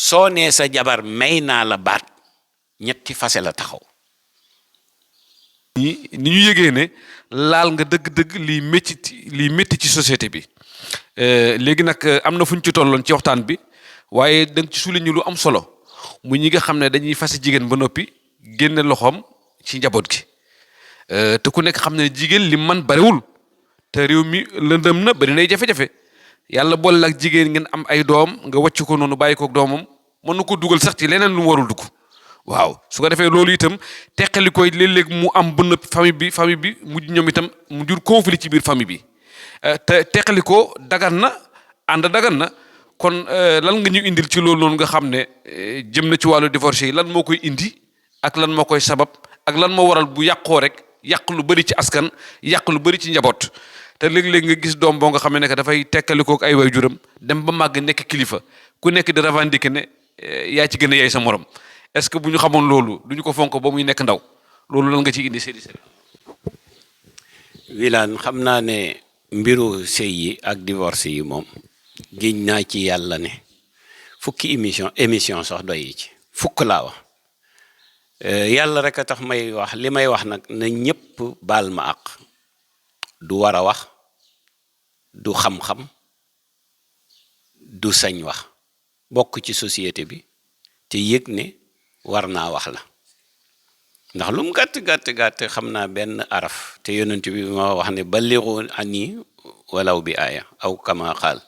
soo nee sa jabar may naa la baat ñetti fase la taxaw. ni ñu yëgee ne laal nga dëgg-dëgg liy métti ci société bi léegi nag am na fu ñu ci tolloon ci waxtaan bi waaye da nga ci souligner lu am solo mu ñi nga xam ne dañuy fase jigéen ba noppi génne loxoom ci njaboot gi te ku nekk xam ne jigéen li man bariwul te réew mi lëndëm na bari nay jafe-jafe yàlla boole ak jigéen ngeen am ay doom nga wàcc ko noonu bàyyi koog doomam mën na ko dugal sax ci leneen lu mu warul dugg. waaw su ko defee loolu itam teqali koy léeg-léeg mu am bënn famille bi mu ñoom itam mu jur conflit ci biir famille bi te teqali ko dagan na ànd dagan na kon lan nga ñu indil ci loolu noonu nga xam ne jëm na ci wàllu divorce yi lan moo koy indi ak lan moo koy sabab ak lan moo waral bu yàqoo rek yàq lu bëri ci askan yàq lu bëri ci njaboot te léeg-léeg nga gis doom boo nga xam ne dafay teqali kook ay waajuram dem ba màgg nekk kilifa ku nekk di revendiquer ne yaa ci gën a yaay sa morom. est-ce que bu ñu xamoon loolu du ñu ko fonk ba muy nekk ndaw loolu lan nga ci indi seedi seri Wilane xam naa ne mbiru sëy yi ak divorce yi moom giñ naa ci yàlla ne fukki émission sax doy yi ci fukk laa wax yàlla rek a tax may wax li may wax nag na ñépp baal ma àq du war a wax du xam-xam du sañ wax bokk ci société bi te yëg ne war naa wax la ndax lu mu gàtt xam naa benn araf te yonent bi ma wax ne balligu anni walaw bi aaya aw kama xaal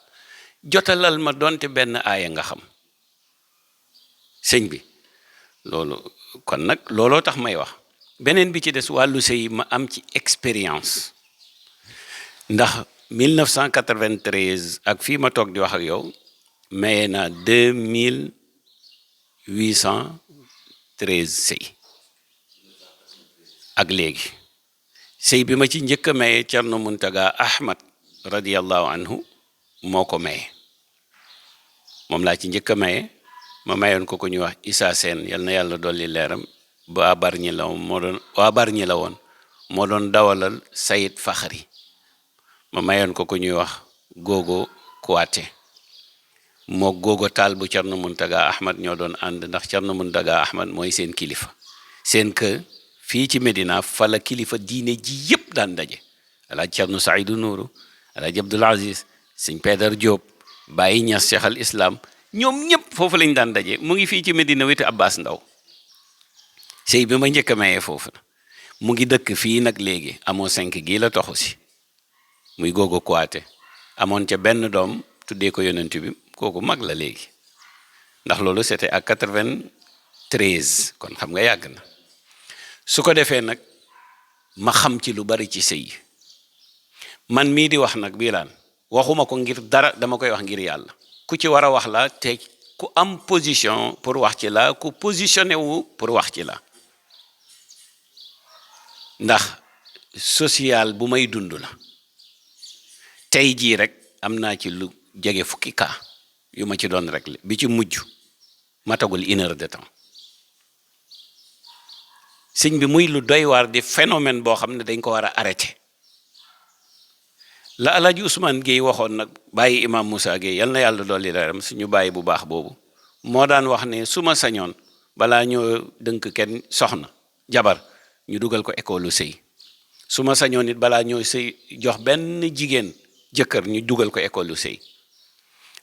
jotalal ma donte benn aaya nga xam sëñ bi loolu kon nag looloo tax may wax beneen bi ci des wàllu sëy ma am ci expérience ndax 1993 ak fii ma toog di wax ak yow maye na 2813 sëy ak léegi sëy bi ma ci njëkk a maye Cerno Muntaga Ahmad radiyallahu anhu moo ko maye moom laa ci njëkk a maye ma mayoon ko ñuy wax Issa Sène yal na yàlla dolli leeram ba Bargny la woon moo doon dawalal Sayid Faxari ma mayoon ko ñuy wax Gogo Kuwaate moo Gogo Taal bu Cerno Muntaga Ahmad ñoo doon ànd ndax Cerno Muntaga Ahmad mooy seen kilifa seen kër fii ci Medina fa la kilifa diine ji yépp daan daje Alaaji Cerno Saidu Nuuru Alaaji Abdul Aziz Sëñ Peedar Jóob Baay Ñas Cheikh al Islam ñoom ñëpp foofu lañ daan daje mu ngi fii ci Medina wetu Abbas Ndaw sëy bi ma njëkk a mayee foofu la mu ngi dëkk fii nag léegi amoo 5 gii la toxu si muy Gogo Kuwaate amoon ca benn doom tuddee ko yonent bi kooku mag la léegi ndax loolu c'était à 93 kon xam nga yàgg na su ko defee nag ma xam ci lu bari ci sëy man mii di wax nag Wilane waxuma ko ngir dara dama koy wax ngir yàlla ku ci war a wax la te ku am position pour wax ci la ku positionné wu pour wax ci la ndax social bu may dund la tey jii rek am naa ci lu jege fukki cas yu ma ci doon rek bi ci mujj matagul 1 heure de temps sëñ bi muy lu doy waar di phénomène boo xam ne dañ ko war a arrêté la Alaaji Ousmane Gueye waxoon nag bàyyi imam Moussa Gueye yal na yàlla dolli leeram suñu bàyyi bu baax boobu moo daan wax ne su ma sañoon balaa ñoo dënk kenn soxna jabar ñu dugal ko école lu sëy su ma sañoon it balaa ñoo sëy jox benn jigéen jëkkër ñu dugal ko école lu sëy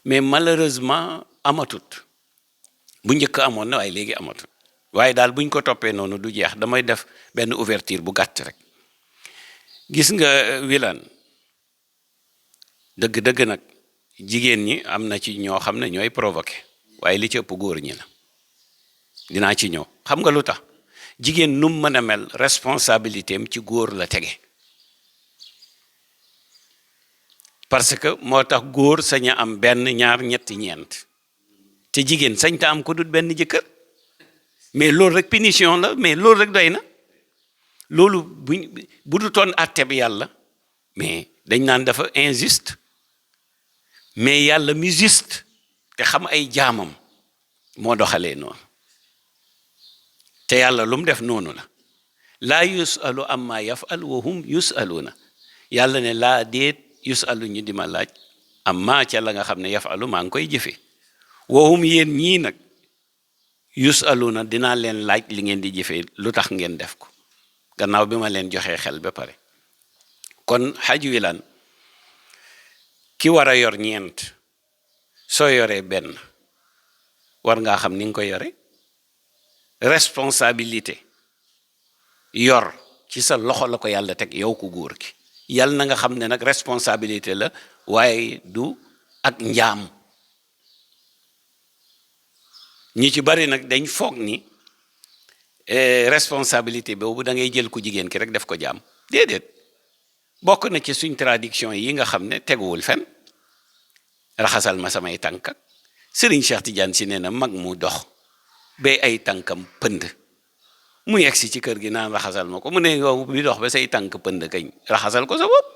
mais malheureusement amatut bu njëkk amoon na waaye léegi amatut waaye daal buñ ko toppee noonu du jeex damay def benn ouverture bu gàtt rek gis nga Wilane dëgg-dëgg nag jigéen ñi am na ci ñoo xam ne ñooy provoqué waaye li ci ëpp góor ñi la dinaa ci ñëw xam nga lu tax jigéen num mën a mel responsabilité am ci góor la tege parce que moo tax góor sañ a am benn ñaar ñetti ñeent te jigéen sañ ta am ko dut benn jëkkër mais loolu rek punition la mais loolu rek doy na loolu bu du toon àtte bi yàlla mais dañ naan dafa injuste mais yàlla mi juste te xam ay jaamam moo doxalee noonu te yàlla lu mu def noonu la laa yusalu amma yafal wa hum yusaluuna yàlla ne laa déet yusalu ñu di ma laaj amma ca la nga xam ne yafalu maa ngi koy jëfe wa hum yéen ñii nag yusaluna dinaa leen laaj li ngeen di jëfee lu tax ngeen def ko gannaaw bi ma leen joxee xel ba pare kon xaj Wilane ki war a yor ñeent soo yoree benn war ngaa xam ni nga ko yore responsabilité yor ci sa loxo la ko yàlla teg yow ku góor ki yàlla na nga xam ne nag responsabilité la waaye du ak njaam ñi ci bari nag dañ foog ni responsabilité boobu da ngay jël ku jigéen ki rek def ko jaam déedéet bokk na ci suñ traduction yi nga xam ne teguwul fen raxasal ma samay tànk Serigne Cheikh Tidiane si nee na mag mu dox ba ay tànkam pënd mu yegsi ci kër gi naan raxasal ma ko mu ne yow bi dox ba say tànk pënd kañ raxasal ko sa bopp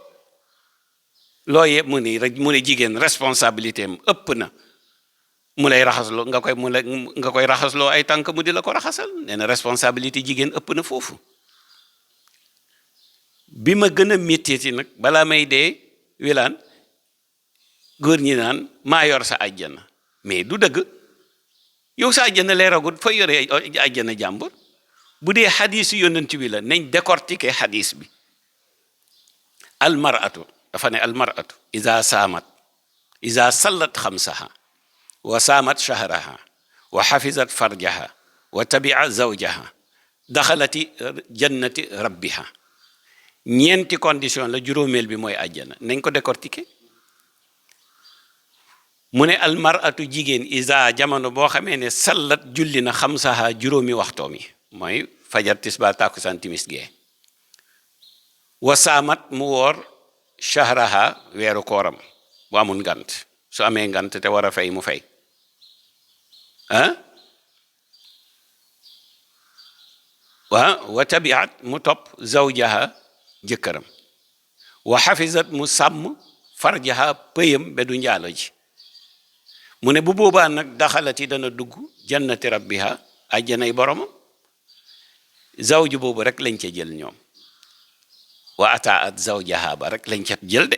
loo yëpp mu ne jigéen responsabilité am ëpp na mu lay raxasloo nga koy raxasloo ay tànk mu di la ko raxasal nee na responsabilité jigéen ëpp na foofu bi ma gën a métti nag balaa may dee Wilane góor ñi naan maa yor sa àjjana mais du dëgg yow sa àjjana leeragut fa yore àjjana jàmbur bu dee xadiis yonent bi la nañ décortiquer xadiis bi almaratu dafa ne almaratu iza saamat iza sallat xamsaha wa saamat shahraha wa xafizat farjaha wa tabia zawjaha daxalati jannati rabbiha ñeenti condition la juróomeel bi mooy àjjana nañ ko décortiquer mu ne almaratu jigéen isa jamono boo xamee ne sallat julli na xamsaha juróomi waxtoom yi mooy fajar tisbaar takkusaan timis gee wa saamat mu woor shahraha weeru kooram bu amul ngant su amee ngant te war a fay mu fay wa tabiat mu topp zawjaha jëkkëram wa xafizat mu sàmm farjaha pëyam be du njaalo ji mu ne bu boobaa nag daxalati dana dugg jannati rabbiha ajjanay boromam zawju boobu rek lañ ca jël ñoom wa ataat zawjaha ba rek lañ ca jël de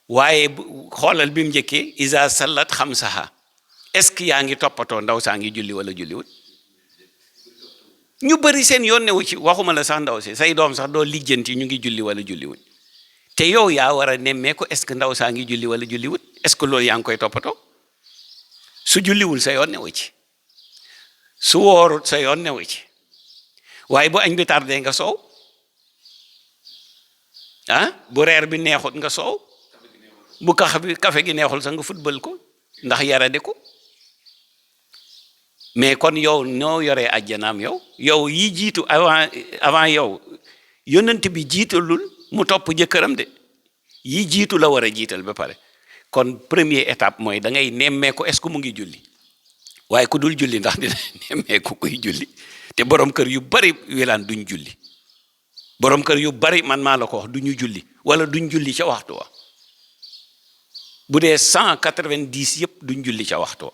waaye xoolal bi mu njëkkee isa sallat xamsaha est-ce que yaa ngi toppatoo ndaw saa ngi julli wala julliwut ñu bëri seen yoon newu ci waxuma la sax ndaw si say doom sax doo lijjanti ñu ngi julli wala julliwut te yow yaa war a nemmee ko est-ce que ndaw saa ngi julli wala julliwut est-ce que loolu yaa ngi koy toppatoo su julliwul sa yoon newu ci su woorut sa yoon newu ci waaye bu añ bi tardé nga soow bu reer bi neexut nga soow bu kafe gi neexul sax nga football ko ndax yarade ko mais kon yow noo yoree àjjanaam yow yi jiitu avant yow yonent bi jiitalul mu topp jëkkëram de yi jiitu la war a jiital ba pare kon première étape mooy da ngay nemmeeku est-ce que mu ngi julli waaye ku dul julli ndax dina nemmeeku kuy julli te borom kër yu bari Wilane duñ julli borom kër yu bari man maa la ko wax duñu julli wala duñ julli ca waxtu wa bu dee 190 yëpp duñ julli ca waxtu wa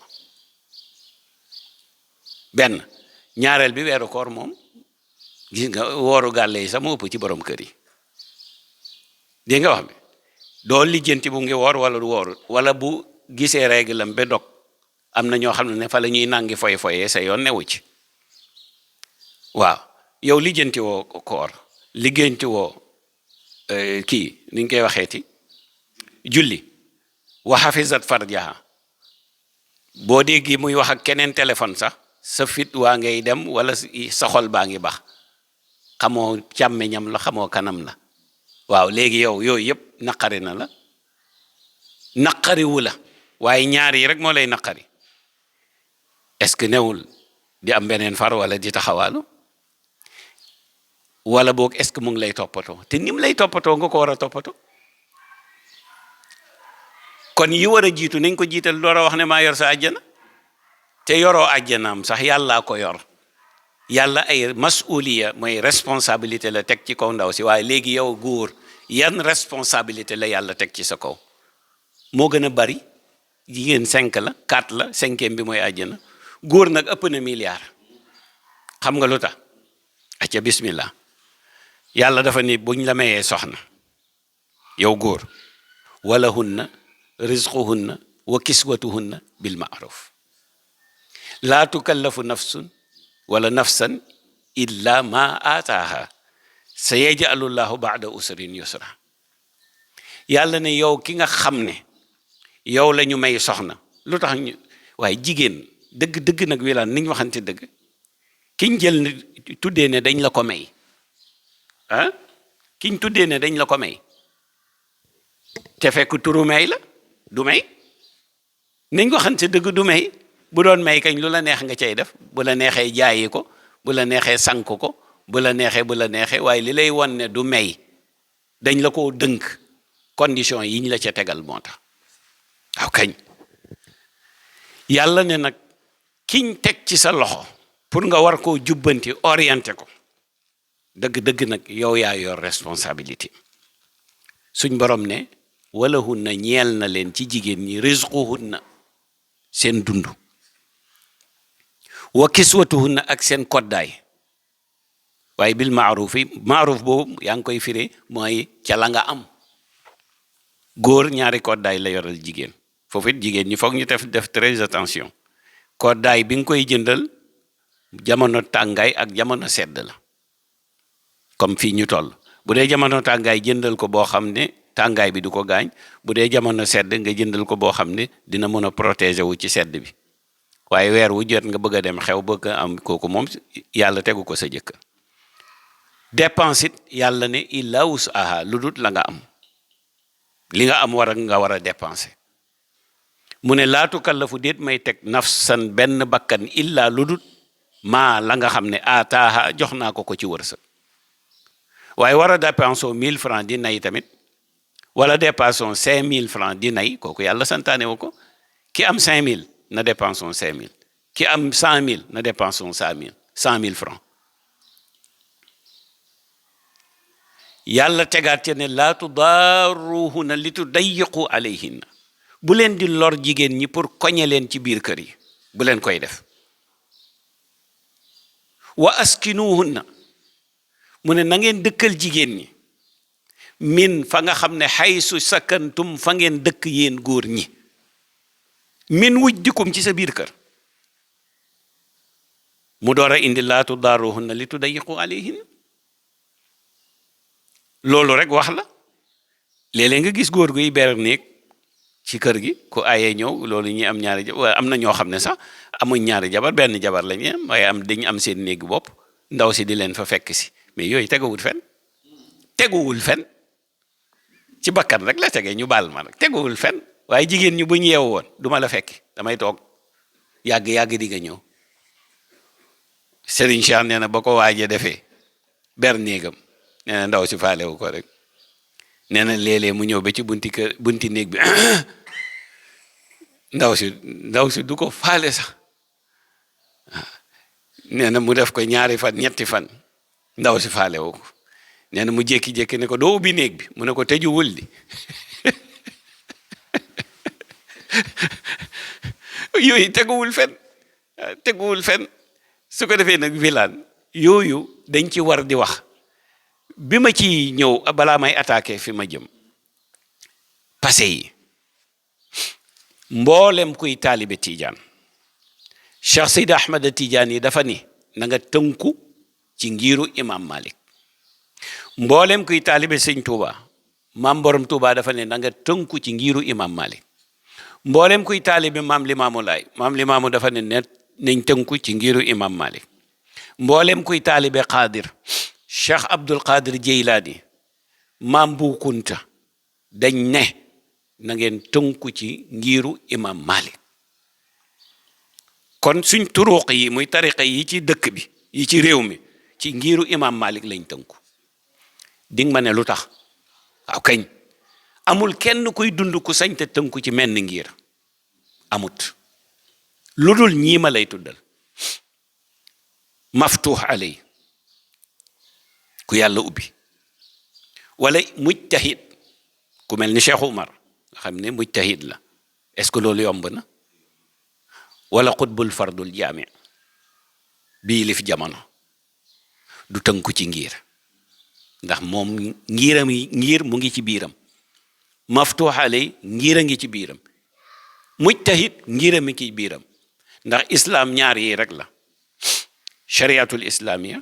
benn ñaareel bi weeru koor moom gis nga wooru gàlle yi sax moo ëpp ci borom kër yi dégg nga wax bi doo lijjanti bu ngi woor wala du woorut wala bu gisee réglam ba dog am na ñoo xam ne fa la ñuy nangi foye sa yoon newu ci waaw yow lijjanti woo koor lijjanti woo kii ni ñu koy waxeeti julli wa hafizat farjaha boo déggi muy wax ak keneen téléphone sax sa fit waa ngay dem wala sa xol baa ngi bax xamoo càmmeñam la xamoo kanam la waaw léegi yow yooyu yëpp naqari na la naqariwu la waaye ñaar yi rek moo lay naqari est-ce que newul di am beneen far wala di taxawaalu wala boog est-ce que mu ngi lay toppatoo te ni mu lay toppatoo nga ko war a toppatoo kon yi war a jiitu nañ ko jiital door a wax ne maa yor sa àjjana te yoroo àjjanaam sax yàllaa ko yor yàlla ay masuliya mooy responsabilité la teg ci kaw ndaw si waaye léegi yow góor yan responsabilité la yàlla teg ci sa kaw moo gën a bari jigéen 5 la 4 la 5e bi mooy àjjana góor nag ëpp na milliard xam nga lu tax acca bismillah yàlla dafa ni buñ la mayee soxna yow góor wala hunna rizquhunna wa kiswatuhunna bil ma'ruf laa tukallafu nafsun wala nafsan illa ma aataaha sa yaj'alu llahu ba'da usrin yusra. yàlla ne yow ki nga xam ne yow la ñu may soxna lu tax ñu waaye jigéen dëgg nag wilaan ni ñu waxante dëgg kiñ jël ne tuddee ne dañ la ko may ah kiñ tuddee ne dañ la ko may te fekk turu may la du may niñ waxante dëgg du may. bu doon may kañ lu la neex nga cay def bu la neexee jaayi ko bu la neexee sank ko bu la neexee waaye li lay won ne du may dañ la ko dënk condition yi ñu la ca tegal moo tax waaw kañ yàlla ne nag kiñ teg ci sa loxo pour nga war koo jubbanti orienté ko dëgg nag yow yaa yor responsabilité. suñ borom ne walahunna ñeel na leen ci jigéen ñi rizquhunna seen dund wa kiswatuhunna ak seen koddaay waaye bil maaruf yi maaruf boobu yaa ngi koy firee mooy ca la nga am. góor ñaari koddaay la yoral jigéen foofu it jigéen ñi foog ñu def très attention. koddaay bi nga koy jëndal jamono tàngaay ak jamono sedd la comme fii ñu toll bu dee jamono tàngaay jëndal ko boo xam ne tàngaay bi du ko gaañ bu dee jamono sedd nga jëndal ko boo xam ne dina mën a protéger wu ci sedd bi. waaye weer wu jot nga bëgg a dem xew bëgg a am kooku moom yàlla tegu ko sa jëkkër. dépense it yàlla ne illa wus'aha lu dut la nga am li nga am nga war a dépenser. mu ne laa tukallafu déet may teg nafsan benn bakkan illa lu dut maa la nga xam ne aataaha jox naa ko ci wërsëg. waaye war a dépensé 1000 francs di nay tamit wala dépensé 5000 francs di nay kooku yàlla santaane wu ko. ki am 5000 na dépensé 5000 ki am 100000 na dépensé 100000 francs. yàlla tegaat ci ne laa tudaaruhunna li tudayyiqu alayhinna bu leen di lor jigéen ñi pour koñe leen ci biir kër yi bu leen koy def. wa askinuhunna mu ne na ngeen dëkkal jigéen ñi min fa nga xam ne haysu sakantum fa ngeen dëkk yéen góor ñi min wujdikum ci sa biir kër. mu door a indi laa tudaaruhunna li tudayyiqu alayhinna. loolu rek wax la léeg-léeg nga gis góor guy ber néeg ci kër gi ku ayee ñëw loolu ñi am ñaari jabar am na ñoo xam ne sax amuñ ñaari jabar benn jabar la ñu waaye dañ am seen néeg bopp ndaw si di leen fa fekk si mais yooyu teguwul fen ci bakkan rek la tege ñu baal ma rek teguwul fen waaye jigéen ñi bu ñu yeewu woon du ma la fekki damay toog yàgg di nga ñëw. Serigne Cheikh nee na ba ko waajee defee ber néegam nee na ndaw si faalewu ko rek nee na léeg-léeg mu ñëw ba ci bunti néeg bi ndaw si du ko faale sax nee na mu def ko 2 fan 3 fan ndaw si faalewu ko nee na mu jékki-jékki ne ko doo ubbi néeg bi mu ne ko tëjuwul di yooyu teguwul fen su ko defee nag wilaan yooyu dañ ci war di wax. bi ma ci ñëw balaa may attaqué fi ma jëm passé yi mboolem kuy taalibe Tidiane Cheikh Seydi Ahmad Tidiane yi dafa ni na nga tënku ci ngiru imam Malik. mboolem kuy taalibe Sëñ Touba maam Borom Touba dafa ne na nga tënku ci ngiru imam Malik. mboolem kuy taalibe maam Limaamu Laay maam Limaamu dafa ne nañ tënku ci ngiru imam Malik. mboolem kuy taalibe Qadir Cheikh Abdul Qadir Jeylaani maam Bu Kunta dañ ne na ngeen tënku ci ngiru imam Malik. kon suñ turuq yi muy tariqa yi ci dëkk bi yi ci réew mi ci ngiru imam Malik lañ tënku. ding ma ne lu tax waaw kañ amul kenn kuy dund ku sañ te tënku ci menn ngir amut lu dul ñii ma lay tuddal maftuux alay ku yàlla ubbi wala mujtahid ku mel ni Cheikh Umar nga xam ne mujtahid la est-ce que loolu yomb na wala xutbul fardul jaami bii lif jamono du tënku ci ngir ndax moom ngir mu ngi ci biiram maftuux alay ngir a ngi ci biiram mujtahid ngir a mi ci biiram ndax islam ñaar yi rek la shariatul islamiya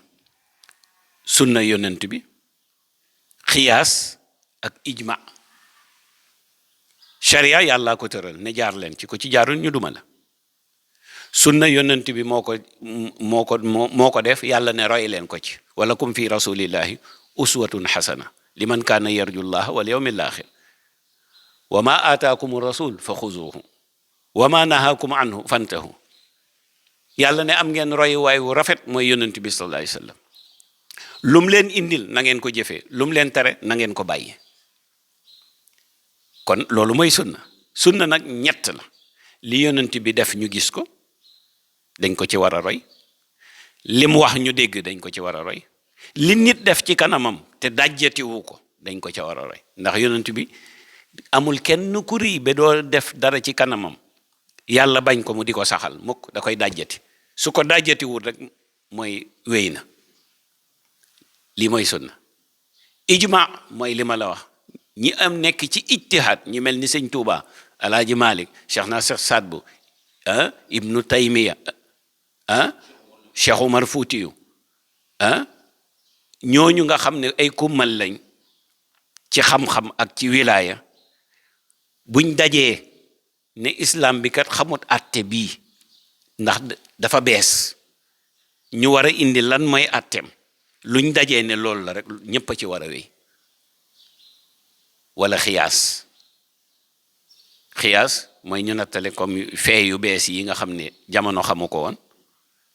sunna yonent bi xiyaas ak ijma. sharia yàllaa ko tëral ne jaar leen ci ko ci jaarul ñu duma la. sunna yonent bi moo ko def yàlla ne roy leen ko ci wala kum fi rasulillahi uswatun xasana liman kaana yarju llaha wal yawmil axir wa ma aataakum rasul fa xuzuhu wa ma nahaakum anhu fantahu. yàlla ne am ngeen roy waay wu rafet mooy yonent bi sallallahu alayhi wa sallam lum leen indil na ngeen ko jëfee lum leen tere na ngeen ko bàyyi. kon loolu mooy sunna nag ñett la li yonent bi def ñu gis ko dañ ko ci war a roy li mu wax ñu dégg dañ ko ci war a roy li nit def ci kanamam te dajjatiwu ko dañ ko ci war a roy ndax yonent bi amul kenn ku rii ba doo def dara ci kanamam yàlla bañ ko mu di ko saxal mukk da koy dajjati su ko dajjatiwul rek mooy wéy na. lii mooy sunna. ijma mooy li ma la wax ñi am nekk ci ijtihaad ñi mel ni sëñ Tuuba alaaji Malik Cheikh Nasir Sadbu ibnu Taymiya Cheikh Umar Fuutiyu ñooñu nga xam ne ay kummal lañ ci xam-xam ak ci wilaaya buñ dajee ne islam bi kat xamut atte bii ndax dafa bees ñu war a indi lan mooy atteem luñ dajee ne loolu la rek ñëpp a ci war a wéy. wala xiyaas mooy ñu nattale comme fee yu bees yi nga xam ne jamono xamu ko woon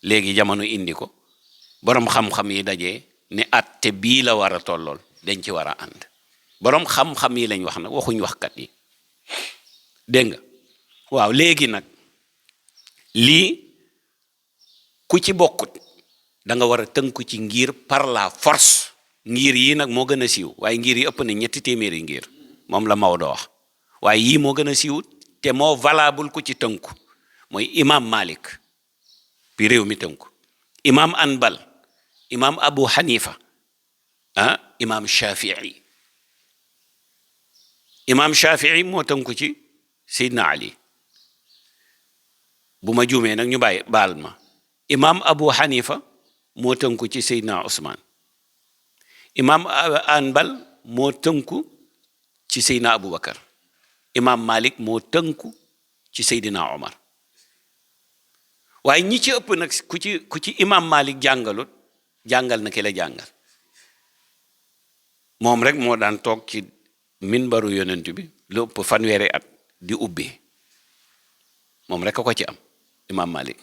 léegi jamono indi ko boroom xam-xam yi dajee ne atte bii la war a tollool dañ ci war a ànd. boroom xam-xam yi lañ wax nag waxuñ waxkat yi dégg nga waaw léegi nag lii ku ci bokkut da nga war a tënku ci ngir par la force. ngir yi nag moo gën a siiw waaye ngir yi ëpp na 3 téeméeri ngir moom la Maodo wax waaye yii moo gën a siiw te moo valable ku ci tënku mooy imam Malik bi réew mi tënku imam Anbal imam Abu Hanifa imam Shafii moo tënku ci Seydina Ali bu ma juumee nag ñu bàyyi baal ma imam Abu Hanifa moo tënku ci Seydina Ousmane imam Anbal moo tënku ci Seydina Aboubacar imam Malik moo tënku ci Seydina Omar waaye ñi ci ëpp nag ku ci imam Malik jàngalut jàngal na ki la jàngal moom rek moo daan toog ci minbaru yonent bi lu ëpp 1 at di ubbi moom rek a ko ci am imam Malik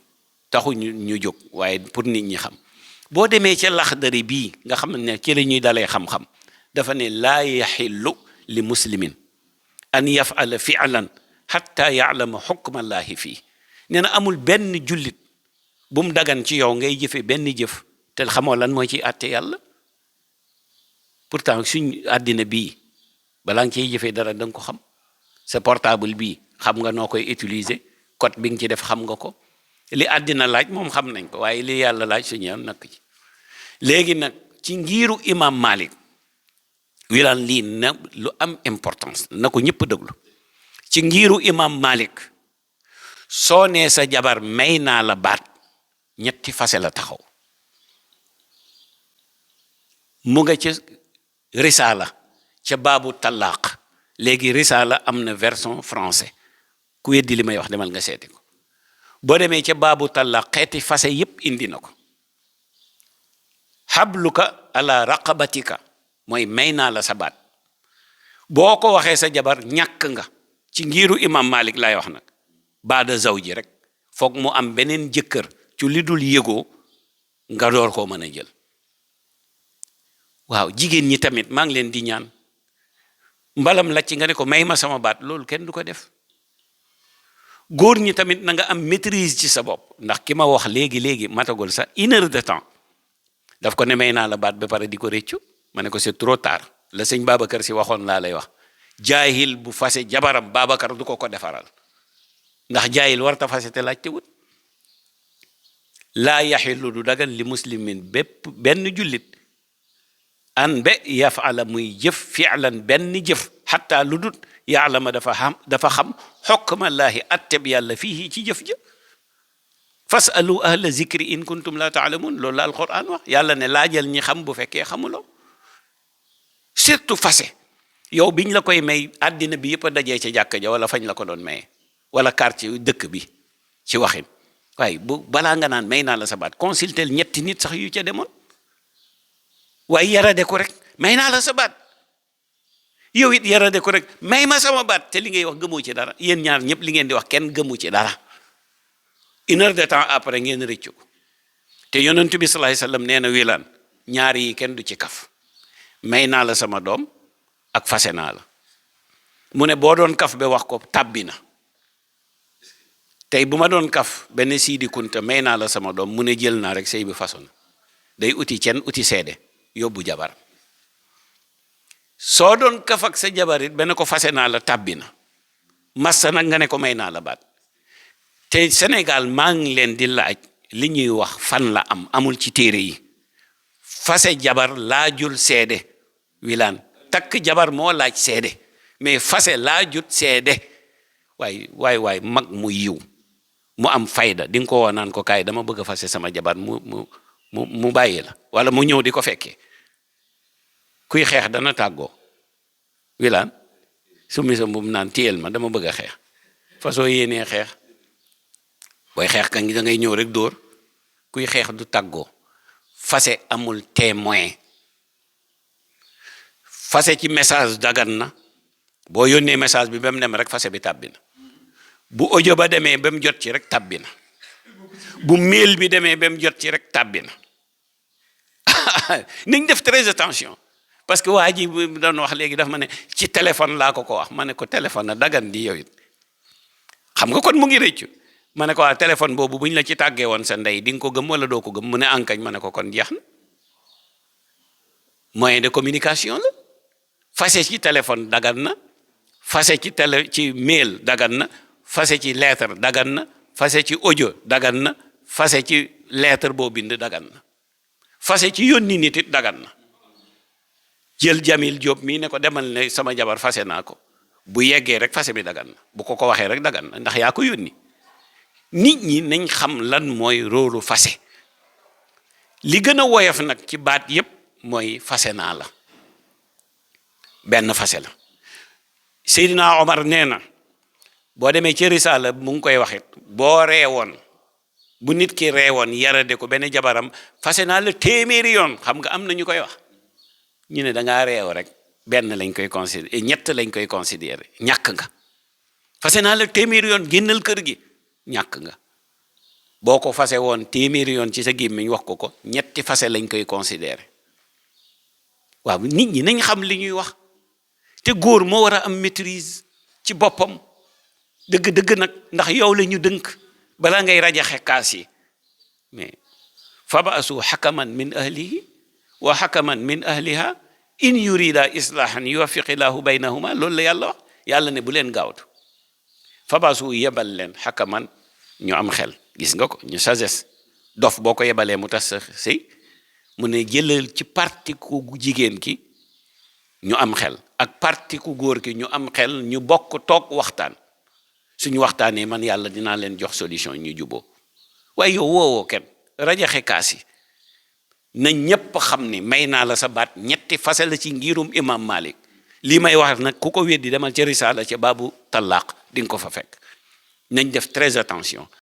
taxu ñu jóg waaye pour nit ñi xam. boo demee ca Laxdari bii nga xam ne ci la ñuy dalee xam-xam dafa ne laa yaxillu li muslimin an yafala fi'lan xatta ya'lama xukmallaahi fii nee na amul benn jullit bu mu dagan ci yow ngay jëfe benn jëf te xamoo lan mooy ci àtte yàlla. pourtant suñ àddina bii balaa nga ciy jëfee dara da nga ko xam sa portable bii xam nga noo koy utiliser code bi nga ci def xam nga ko li àddina laaj moom xam nañ ko waaye li yàlla laaj suñu yoon nakk ci. léegi nag ci ngiiru imam Malik wilaan lii na lu am importance na ko ñëpp déglu ci ngiiru imam Malik soo nee sa jabar may naa la baat 3 fase la taxaw mu nga ca risaala ca baabu talaaq léegi risaala am na version français ku weddi li may wax demal nga seeti ko boo demee ca baabu talaaq xeeti fase yépp indi na ko habluka ala raqabatika mooy may naa la sa baat boo ko waxee sa jabar ñàkk nga ci ngiiru imam Malik laay wax nag baada zawji rek foog mu am beneen jëkkër ci li dul yëgoo nga door koo mën a jël. waaw jigéen ñi tamit maa ngi leen di ñaan mbalam la ci nga ne ko may ma sama baat loolu kenn du ko def. góor ñi tamit na nga am maîtrise ci sa bopp ndax ki ma wax léegi matagul sax 1 heure de temps daf ko ne may naa la baat ba pare di ko réccu ma ne ko c'est trop tard la sëñ Babacar si waxoon laa lay wax jaahil bu fase jabaram Babacar du ko defaral ndax jaahil warta fase te laaj te wut laa yaxillu du dagan li muslimin bépp benn jullit an be yafala muy jëf fi'lan benn jëf xatta lu dut yaalama dafa xam xokmallaahi atteb yàlla fii ci jëf ja fasalu ahla zikri in kuntum la taalamun loolu la alquran wax yàlla ne laajal ñi xam bu fekkee xamuloo surtout fase yow biñ la koy may àddina bi yëpp a dajee ca jàkka ja wala fañ la ko doon maye wala quartier dëkk bi ci waxin waaye bu balaa nga naan may naa la sa baat consultel ñetti nit sax yu ca demoon waaye yarade ko rek may naa la sa baat yow it yarade ko rek may ma sama baat te li ngay wax gëmoo ci dara yéen ñaar ñëpp li ngeen di wax kenn gëmu ci dara une heure de temps après ngeen rëccu ko te yonent bi sallallahu alayhi wasallam nee na wilaan ñaar yi kenn du ci kaf may naa la sama doom ak fase naa la mu ne boo doon kaf ba wax ko tàbbi na tey bu ma doon kaf benn Sidi Kunta may naa la sama doom mu ne jël naa rek sëy bi façon day uti cen uti seede yóbbu jabar soo doon kaf ak sa jabar it benn ko fase naa la tàbbi na massa nag nga ne ko may naa la baat te Sénégal maa ngi leen di laaj li ñuy wax fan la amul ci téere yi fase jabar laajul seede wilaan takk jabar moo laaj seede mais fase laajut seede waay mag mu yiw mu am fayda di nga ko woo naan ko kaay dama bëgg a fase sama jabar mu bàyyi la wala mu ñëw di ko fekkee kuy xeex dana tàggoo wilaan su misa bu mu naan téyel ma dama bëgg a xeex façon yéenee xeex booy xeex ka ngi da ngay ñëw rek dóor kuy xeex du tàggoo fase amul témoin fase ci message dagan na boo yónnee message bi ba mu dem rek fase bi tàbbi na bu audio ba demee ba mu jot ci rek tàbbi na bu mail bi demee ba mu jot ci rek tàbbi na nañ def très attention parce que waa ji doon wax léegi daf ma ne ci téléphone laa ko wax ma ne ko téléphone na dagan di yow it xam nga kon mu ngi rëccu ma ne ko waa téléphone boobu bu ñu la ci tàggee woon sa ndey di nga ko gëm wala doo ko gëm mu ne ankañ ma ne ko kon jeex na moyen de communication la fase ci téléphone dagan na fase ci mail dagan na fase ci lettre dagan na fase ci audio dagan na fase ci lettre boo bind dagan na fase ci yónni nit it dagan na jël Jamil Diop mii ne ko demal ne sama jabar fase naa ko bu yeggee rek fase bi dagan na bu ko waxee rek dagan na ndax yaa ko yónni nit ñi nañ xam lan mooy róolu fase li gën a woyof nag ci baat yépp mooy fase naa la benn fase la Seydina Omar nee na boo demee ci risaala mu ngi koy waxit boo reewoon bu nit ki reewoon yarade ko benn jabaram fase naa la téeméeri yoon xam nga am na ñu koy wax ñu ne dangaa reew rek benn lañ koy considérer ñett lañ koy considérer ñàkk nga fase naa la téeméeri yoon génnal kër gi ñàkk nga boo ko fase woon téeméeri yoon ci sa gémmiñ wax ko ñetti fase lañ koy considérer waaw nit ñi nañ xam li ñuy wax te góor moo war a am maîtrise ci boppam dëgg-dëgg nag ndax yow la ñu dënk balaa ngay rajaxe kaas yi mais fabaasu xakaman min ahlihi wa xakaman min ahliha in yurida islahan yuwaffiqillahu baynahuma loolu la yàlla wax yàlla ne bu leen gaawtu fabaasu yebal leen xakaman ñu am xel gis nga ko ñu sagesse dof boo ko yebalee mu tas sa sëy mu ne jëlal ci parti ku jigéen ki ñu am xel ak parti ku góor ki ñu am xel ñu bokk toog waxtaan suñu waxtaanee man yàlla dinaa leen jox solution ñu juboo waaye yow woowoo kenn rajaxe kaas yi na ñépp xam ni may naa la sa baat ñetti fase la ci ngirum imam Malik lii may wax nag ku ko weddi demal ci risaala ci baabu talaaq di nga ko fa fekk nañ def très attention